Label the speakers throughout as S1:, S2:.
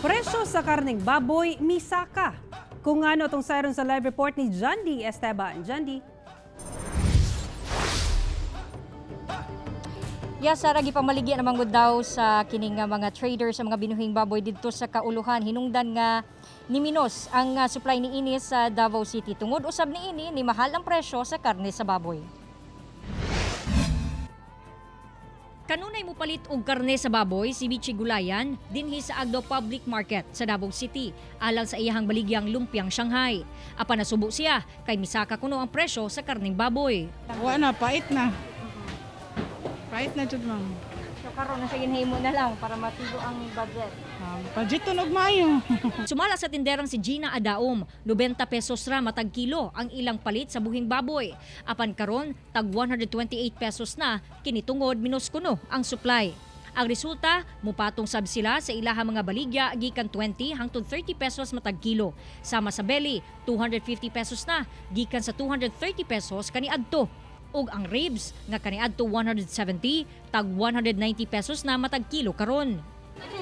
S1: Presyo sa karneng baboy, misaka. Kung ano itong sayron sa live report ni Jandy Esteban. Jandy.
S2: Ya, Sara, gipamaligya naman gud daw sa kining nga mga traders sa mga binuhing baboy didto sa Kauluhan, hinungdan nga niminos ang supply niini sa Davao City. Tungod usab niini, ni mahal ang presyo sa karne sa baboy. Kanunay mopalit og karne sa baboy si Michi Gulayan dinhi sa Agdo Public Market sa Davao City alang sa iyahang baligyang lumpiang Shanghai. Apan nasubo siya kay misaka kuno ang presyo sa karneng baboy.
S3: Wa na, pait na. Pait na jud, ma'am.
S2: So karon na sige mo na lang para matigo ang budget.
S3: Budget tunog maayo.
S2: Sumala sa tinderang si Gina Adaom, 90 pesos ra matag kilo ang ilang palit sa buhing baboy. Apan karon tag 128 pesos na kini tungod minus kuno ang supply. Ang resulta, mupatong sab sila sa ilahang mga baligya gikan 20 hangtod 30 pesos matag kilo. Sama sa belly, 250 pesos na gikan sa 230 pesos kaniadto. Ug ang ribs nga kaniadto 170 tag 190 pesos na matag kilo karon.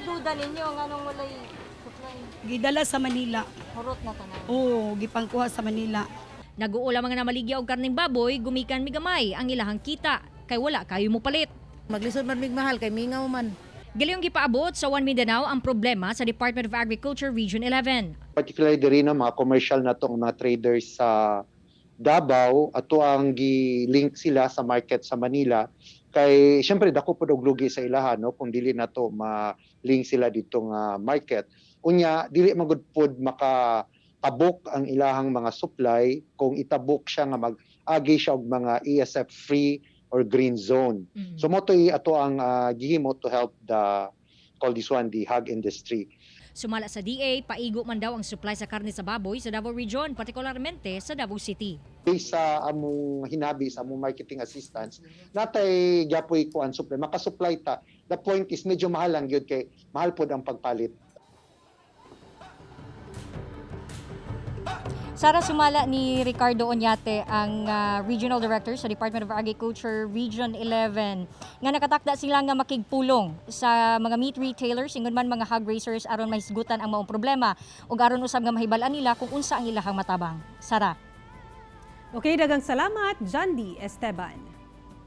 S2: Duda ninyo nganong walay supply?
S4: Gidala sa Manila.
S2: Hurot na tanan.
S4: Oo, gipangkuha sa Manila.
S2: Naguol ang mga namaligya og karning baboy, gumikan migamay ang ilahang kita kay wala kayo mo palit.
S5: Maglisod man mig mahal kay mingaw man.
S2: Giliyong gipaabot sa One Mindanao ang problema sa Department of Agriculture Region 11.
S6: Particularly diri no, mga commercial na tong mga traders sa Davao, ato ang gi-link sila sa market sa Manila kay syempre dako pud og lugi sa ilaha no kung dili na to ma-link sila dito nga market. Unya dili magud pod maka tabok ang ilahang mga supply kung itabok siya nga mag-agi siya og mga ESF free or green zone. So mo to'y ato ang gihimo to help the, call this one, the hog industry.
S2: Sumala sa DA, paigo man daw ang supply sa karne sa baboy sa Davao Region, partikularmente sa Davao City.
S6: Based sa among hinabi sa among marketing assistance, natay gyapoy kuan supply, makasupply ta. The point is medyo mahal lang gyud kay mahal pod ang pagpalit.
S2: Sara, sumala ni Ricardo Oñate, ang Regional Director sa Department of Agriculture Region 11, nga nakatakda sila nga makigpulong sa mga meat retailers ingon man mga hog raisers aron mahisgutan ang maong problema ug aron usab nga mahibal-an nila kung unsa ang ilahang matabang. Sara.
S1: Okay, dagang salamat, Jandy Esteban.